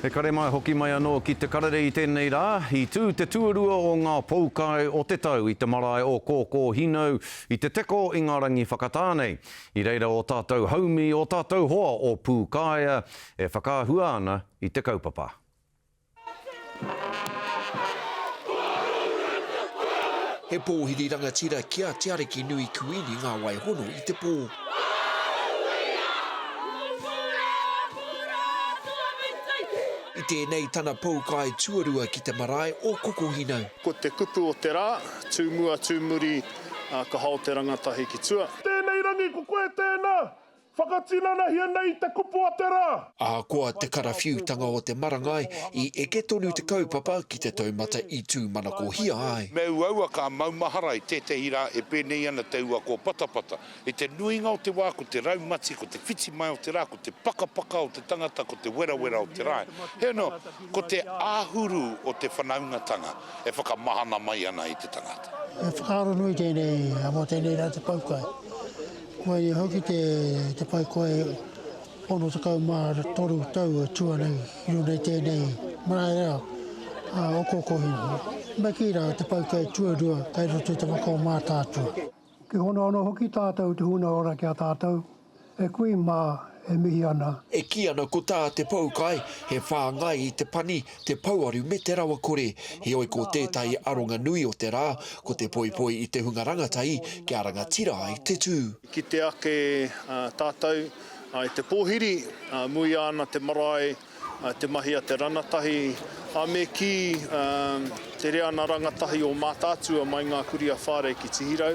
E kare mai hoki mai anō ki te karere i tēnei rā, i tū te tuarua o ngā poukai o te tau i te marae o Kōkōhīnau i Te Teko i ngā rangi whakatā nei. I reira ō tātou haumi, ō tātou hoa o Pūkāea e whakaahua ana i te kaupapa. He pōhiri rangatira ki a Te Arikinui Kuini Ngā Waihono i te pō. I tēnei tana poukai tuarua ki te marae o Kokohinau. Ko te kupu o te rā, tū mua tū muri, ka hao te rangatahi ki tua. Tēnei rangi ko koe tēnā, Whakatinanahia nei te kupu a te rā. Ahakoa te karawhiutanga o te marangai, i eke tonu te kaupapa ki te taumata i tūmanakohia ai. Me uaua ka maumahara i tētehi rā e pēnei ana te ua kōpatapata. I te nuinga o te wā ko te raumati, ko te whiti mai o te rā, ko te pakapaka o te tangata, ko te werawera o te rae. Heoi anō, ko te āhuru o te whanaungatanga e whakamahana mai ana i te tangata. He whakaaro nui tēnei mō tēnei rā te poukai. Koia hoki te pai koe 63 tau e tū ana i runga i tēnei marae rā o Kōkōhina. Me kī rā te poukai tuarua kei roto i te waka o Mātaatua. Ki hono anō hoki tātou te huna ora ki a tātou, e kui mā e mihi ana. E kī ana ko tā te poukai, he whāngai i te pani, te pouaru me te rawakore. Heoi ko tētahi aronga nui o te rā, ko te poipoi i te hunga rangatahi kia rangatira ai te tū. I kite ake tātou i te pōhiri, muia ana te marae, te mahi a te ranatahi, ā, me kī, te reana rangatahi o Mātaatua mai ngā kurī a Whārei ki Tihirau,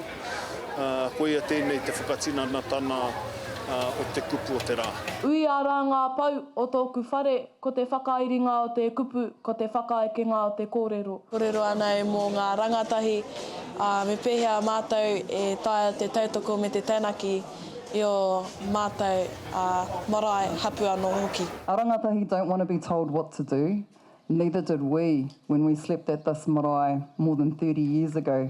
koia tēnei te whakatinanatana o te kupu o te rā. Uia rā ngā pou o tōku whare, ko te whakairinga o te kupu, ko te whakaekenga o te kōrero. Kōrero ana au mō ngā rangatahi, ā, me pēhea mātou e taea te tautoko me te taunaki i ō mātou marae, hapū anō hoki. Our rangatahi don't want to be told what to do, neither did we when we slept at this marae more than 30 years ago.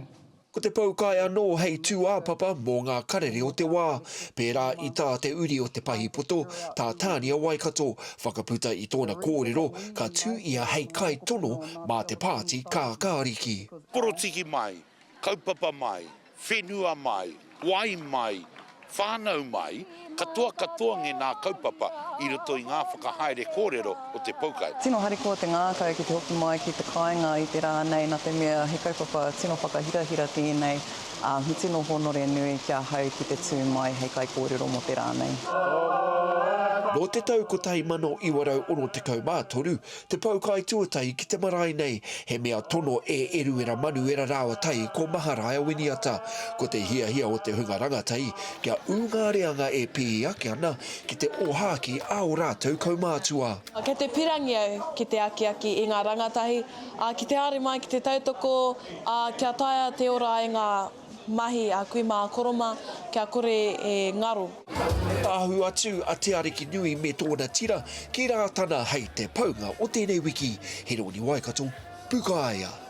Ko te poukai anō hei tūāpapa mō ngā karere o te wā, pērā i tā te uri o Te Pahipoto, tā Tānia Waikato, whakaputa i tōna kōrero ka tū ia hei kaitono mā te pāti Kākāriki. Porotiki mai, kaupapa mai, whenua mai, wai mai, whānau mai, katoa katoa ngēnā kaupapa i roto i ngā whakahaere kōrero o te poukai. Tino harikoa te ngākau ki te hoki mai ki te kāinga i te rā nei nā te mea he kaupapa tino whakahirahira tēnei, ā, he tino hōnore nui ki ahau ki te tū mai hei kaikōrero mō te rā nei. Nō te tau 1963 te poukai tuatahi ki te marae nei, he mea tono e Eruera Manuera rāua tahi ko Maharaia Winiata. Ko te hiahia o te hunga rangatahi kia ū ngā reanga e pīhi ake ana ki te ōhākī a ō rātou kaumātua. Kei te pirangi au ki te akiaki i ngā rangatahi, ā, ki te haere mai ki te tautoko, ā, kia taea te ora ai ngā mahi a kui mā a koro mā, kia kore e ngaro. Ahu atu a Te Arikinui me tōna tira ki Rātana hei te paunga o tēnei wiki. He Roni Waikato, Pukaea.